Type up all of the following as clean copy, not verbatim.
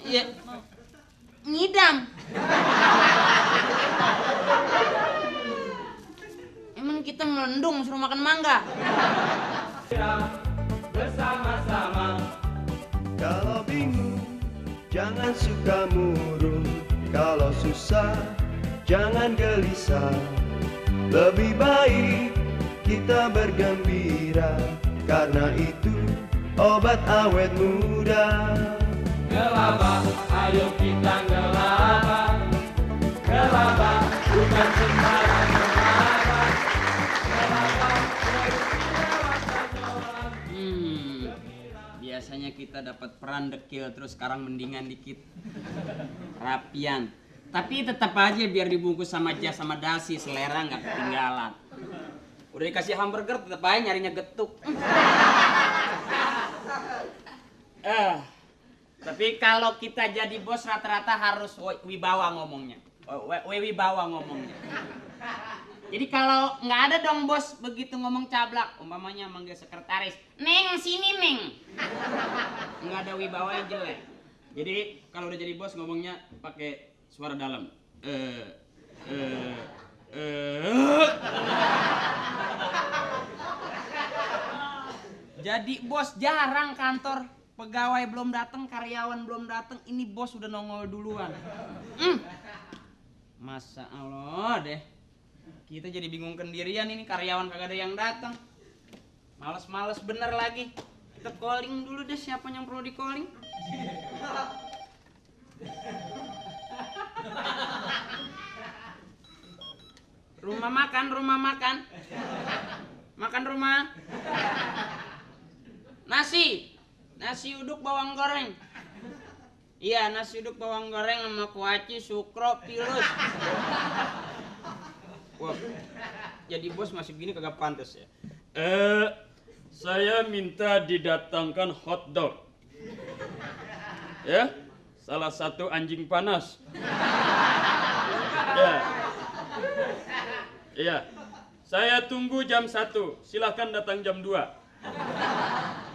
Iya. Ngidam. Emang kita melendung suruh makan mangga. Bersama-sama. Kalau bingung jangan suka murung, kalau susah jangan gelisah. Lebih baik kita bergembira, karena itu obat awet muda. Gelabah, ayo kita gelabah. Gelabah bukan sembarang gelabah. Gelabah Biasanya kita dapat peran dekil, terus sekarang mendingan dikit. Rapian. Tapi tetap aja biar dibungkus sama jas sama dasi, selera nggak ketinggalan. Udah dikasih hamburger tetap aja nyarinya getuk. Tapi kalau kita jadi bos rata-rata harus wibawa ngomongnya. Wibawa ngomongnya. Jadi kalau nggak ada dong bos begitu ngomong cablak, umpamanya manggil sekretaris, Neng sini Neng. Nggak ada wibawanya jelek. Jadi kalau udah jadi bos ngomongnya pakai suara dalam. Jadi bos jarang kantor pegawai belum datang, karyawan belum datang, ini bos udah nongol duluan. Masa Allah deh. Kita jadi bingung kendirian ini, karyawan kagak ada yang datang. Males-males bener lagi. Kita calling dulu deh siapa yang perlu di calling. Rumah makan, rumah makan. Makan rumah. Nasi uduk bawang goreng. Iya, nasi uduk bawang goreng sama kuaci, sukro, pilus. Wah, jadi bos masih begini kagak pantas ya. Saya minta didatangkan hotdog. Ya, salah satu anjing panas. Ya. Iya. Saya tunggu jam 1. Silahkan datang jam 2.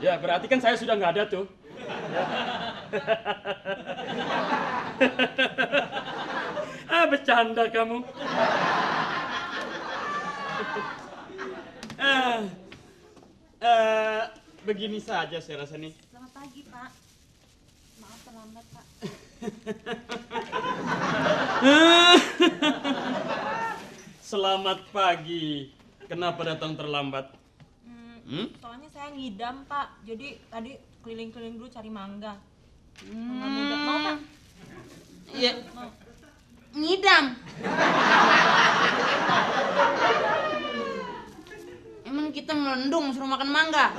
Ya, berarti kan saya sudah nggak ada tuh. Bercanda kamu. Begini saja saya rasa nih. Selamat pagi, Pak. Maaf terlambat, Pak. Selamat pagi. Kenapa datang terlambat? Soalnya saya ngidam, Pak. Jadi tadi keliling-keliling dulu cari mangga. Mangga muda. Mau, Pak? Iya. Mau. Ngidam. Emang kita melendung suruh makan mangga.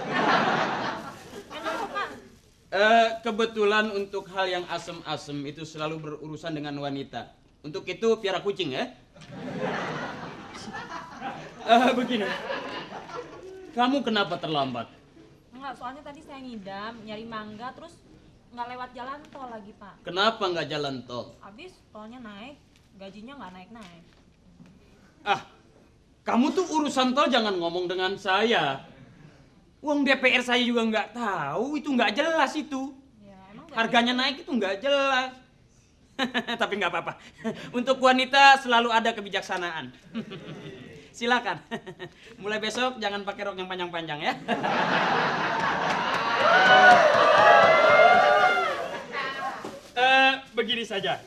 Enak kok, Pak. Kebetulan untuk hal yang asem-asem itu selalu berurusan dengan wanita. Untuk itu piara kucing ya. Begini. Kamu kenapa terlambat? Enggak, soalnya tadi saya ngidam, nyari mangga, terus nggak lewat jalan tol lagi, Pak. Kenapa nggak jalan tol? Habis tolnya naik, gajinya nggak naik-naik. Kamu tuh urusan tol jangan ngomong dengan saya. Uang DPR saya juga nggak tahu, itu nggak jelas itu. Ya, emang Harganya naik itu nggak jelas. Tapi nggak apa-apa. Untuk wanita selalu ada kebijaksanaan. Silakan. Mulai besok jangan pakai rok yang panjang-panjang ya. Begini saja.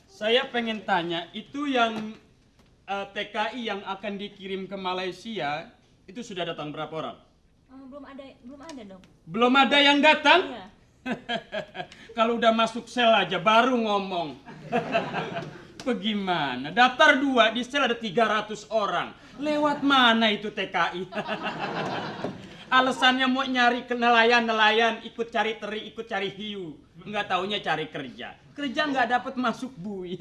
Saya pengen tanya, itu yang TKI yang akan dikirim ke Malaysia itu sudah datang berapa orang? belum ada dong. Belum ada yang datang? Iya. Kalau udah masuk sel aja baru ngomong. Bagaimana? Daftar 2 di sel ada 300 orang. Lewat mana itu TKI? Alasannya mau nyari ke nelayan, ikut cari teri, ikut cari hiu. Nggak taunya cari kerja. Kerja nggak dapat masuk bui.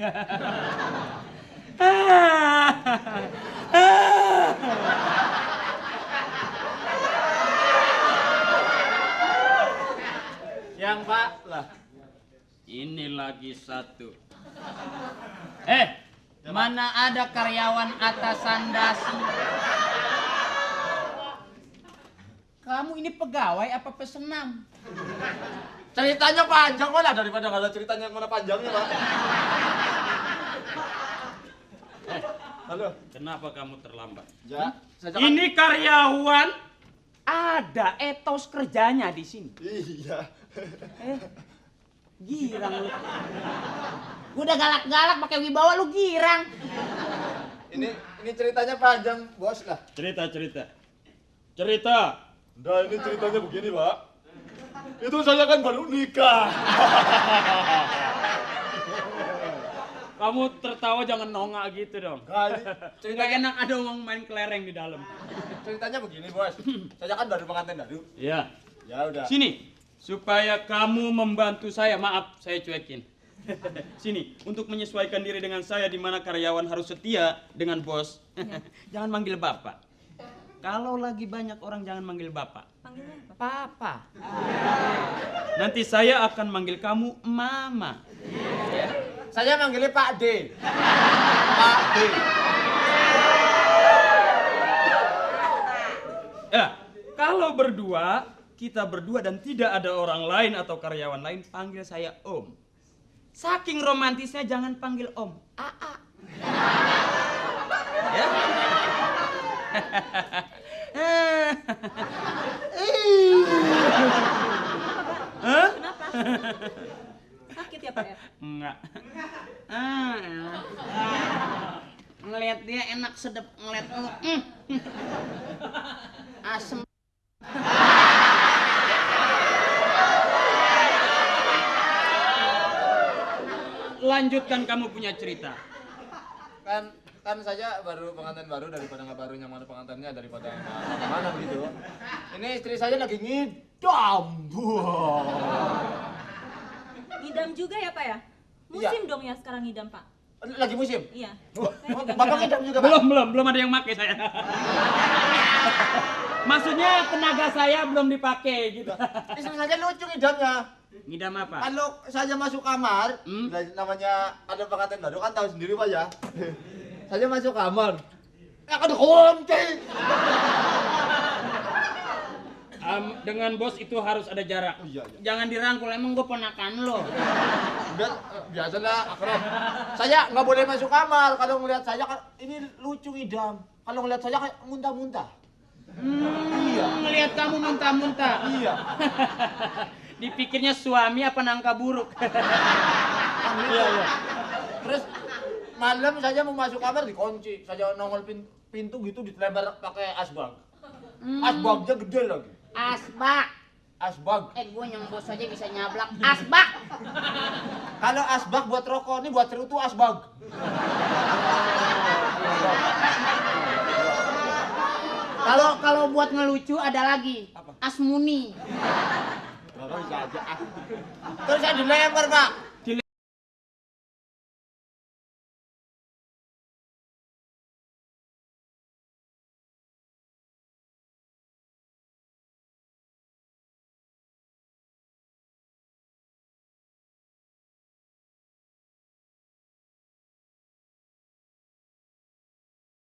Yang Pak lah. Ini lagi satu. Mana ada karyawan atasan dasi? Kamu ini pegawai apa pesenam? Ceritanya panjang malah daripada nggak ada ceritanya yang mana panjangnya, Pak. Halo. Kenapa kamu terlambat? Ya, saya Ini karyawan ada etos kerjanya di sini. Iya. Girang lu. Gua udah galak-galak pakai wibawa lu girang. Ini ceritanya panjang, Bos lah. Cerita. Nah, ini ceritanya begini, Pak. Itu saya kan baru nikah. Kamu tertawa jangan nongak gitu dong. Kali Nggak ceritanya enak ada orang main kelereng di dalam. ceritanya begini, Bos. Saya kan baru pengantin baru. Iya. Ya udah. Sini, supaya kamu membantu saya. Maaf, saya cuekin. Sini, untuk menyesuaikan diri dengan saya di mana karyawan harus setia dengan bos. Jangan manggil bapak. Kalau lagi banyak orang jangan manggil bapak. Panggilnya apa? Papa. Nanti saya akan manggil kamu mama. Saya manggilnya Pak D. Pak D. Ya, kalau berdua, kita berdua dan tidak ada orang lain atau karyawan lain, panggil saya Om. Saking romantisnya jangan panggil Om, Aa. Ya? Hah? Kenapa? Sakit ya Pak ya? Enggak. Elah. Ngelihat dia enak sedep, ngeliat lu. Asem. Lanjutkan kamu punya cerita. Kan saya baru pengantin baru, daripada nggak baru yang mana pengantinnya daripada yang mana begitu. Ini istri saya lagi ngidam. Ngidam juga ya Pak ya? Musim dong ya sekarang ngidam Pak? Lagi musim. Iya. Bapak ngidam juga, Pak. Belum ada yang make saya. Maksudnya tenaga saya belum dipakai gitu. Istri saya lucu ngidamnya. Ngidam apa? Kalau saya masuk kamar, namanya ada pengantin baru kan tahu sendiri, Pak ya. Saya masuk kamar. Ya kan kunci. Dengan bos itu harus ada jarak. Oh, iya. Jangan dirangkul, emang gue ponakan lo. Biasalah akrab. Saya nggak boleh masuk kamar kalau ngelihat saya kan ini lucu ngidam. Kalau ngelihat saya kayak muntah-muntah. Iya. Ngelihat kamu muntah-muntah. Iya. Dipikirnya suami apa nangka buruk. Iya. Terus malam saya mau masuk kamar dikunci. Saya nongol pintu gitu ditelebar pakai asbak. Asbaknya gede lagi. Asbak. Asbak. Gue yang bos aja bisa nyablak. Asbak. Kalau asbak buat rokok, ini buat cerutu asbak. Kalau buat ngelucu ada lagi. Apa? Asmuni. Bapak bisa aja. Terus saya dilempar, Pak.